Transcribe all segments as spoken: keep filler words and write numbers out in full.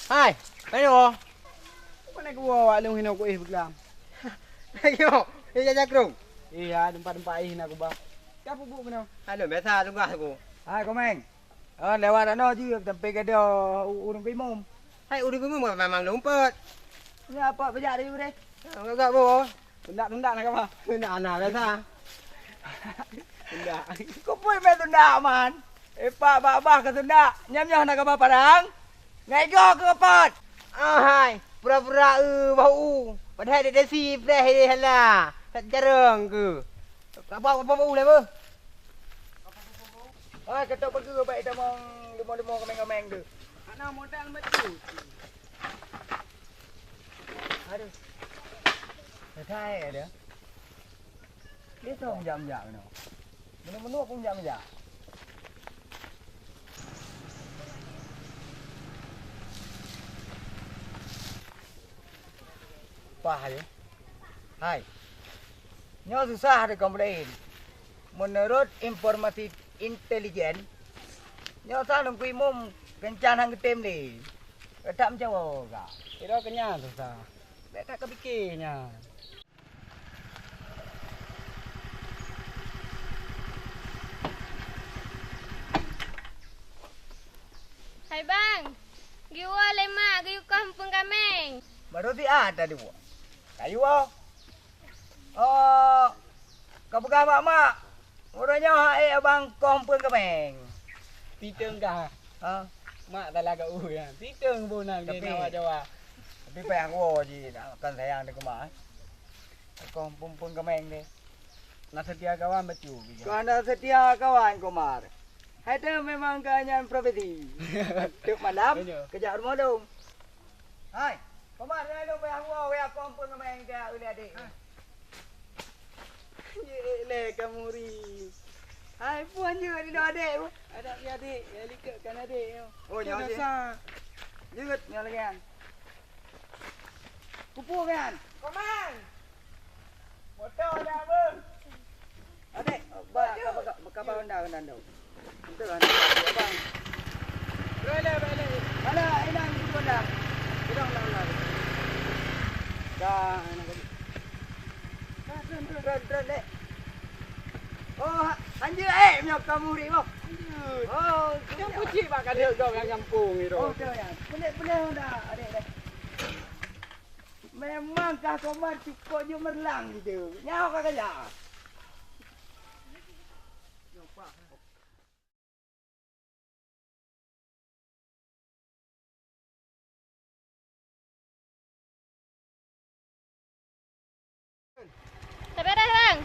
Hai, meunoe. Pane kuwoe awak lôn hinoe kuéh beuklam. Ayo, eh, jaja krong. Iya, teumpat-teumpat éh na kuba. Ka peubuet keunoe. Halo, biasa tugas aku. Hai, Komeng. Oh, lewat anoe jeuet sampai gadôh u-, ureueng imum. Hai, ureueng imum memang lumpet. Nyoe apa bejak dari ureueng? Enggak, enggak, Bu. Tundak-tundak na kama? Tundak na biasa. Tundak. Keupeue mé tundak, Man? Eh, pak, babah keu tundak. Nyam nyoe na kama parang? Ngai go keu pat? Ahai, pura-pura eu bau. Padahai dek desi preh deh hala. Kat jarong keu. Apa, apa bau lé, Bu? Oi, keutok peugeu baik tamong leumo-leumo kameng-kameng tu. Hana modal meutu. Aduh. Hai dia. Dia tu menjak-menjak kena. Menuk-menuk pun menjak-menjak. Pah aja. Hai. Nyoe susah di komplain. Menurut informasi intelijen, nyoe sa lungkui mum kencang hang getem lé. Tetap mencawa ka. Kira kenyang susah. Bek tak kepikir nyan. Hai bang, geuyue lé mak geuyue koh muphom kameng. Baru siat tadi buat. Kayu oh. Oh, ka peugah bak mak, uroe nyoe hai abang koh muphom kameng. Siteung kah? Ha? Mak salah keu ureueng. Siteung bunan di Tapi- nawa Jawa. Tapi payah woe ji, kan sayang di keumah. Koh muphom kameng deh. Na setia kawan bacut. Kau na setia kawan, Komar. Hai tu memang kau nyan profesi. Tuk malam, Betul. Kejak rumah dong. Hai, Komar, dah lu payah woe, weh, aku ampun sama yang dia ulih adik. Ye, le, kamu ri. Hai, puan juga di adik. Ada di adik, ya, likot kan adik. Oh, nyawa dia. Dosa. Jeuet nyoe lagèe nyan. Kupu kan? Komang. Moto dah, Bang. Adek, ba, ka, ka, ka, ka ba Honda kan dah. Untuk kan, Bang. Balik, balik. Mana, inang kupu dah. Kidong dah, dah. Dah, anak tadi. Dah, turun, turun, turun, turun, dek. Oh, ha-, hanjeuet, eh, meunyoe ka murit, boh. Hanjeuet. Oh, nyang pucik bak kadek dong nyang nyampung itu. Oh, betul, ya. Boleh, boleh dah, adek, deh. Memang kah Komar cukôp jeumerlang gitu. Nyawa ka kaya. Taberes, Bang.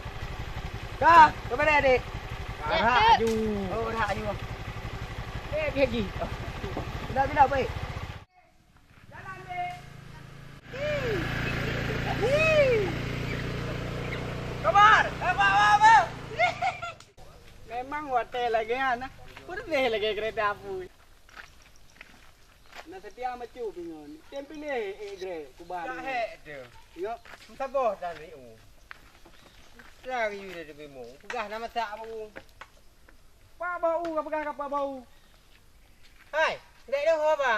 Ka, taberes, Dek. Ya, Rahak tu. Aju. Oh, rahak aju. Eh, lagi. Bila, bila, baik. Jalan, Dek. Hi. Hi. Kabar? Eh, apa, apa, apa? Memang watèe lagèe nyan, nah. Peureulèe lagèe keureta apui. Na seutia macu bingon. Tem piléh, eh, Grek, kuba. Dah hek tu. Yo. Saboh dan riu. Lari dah demi mu. Peugah nama tak bau. Pak bau, ka peugah ka pak bau. Hai, dek dong apa?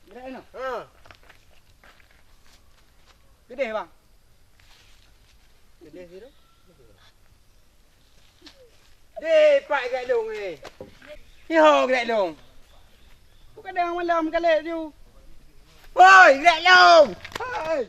Grek no. Ha. Gede, Bang. Gede sih tu. Deh, pak Grek Long, eh. Yo, Grek Long. Bukan dah malam kali tu. Woi, Grek Long. Hai.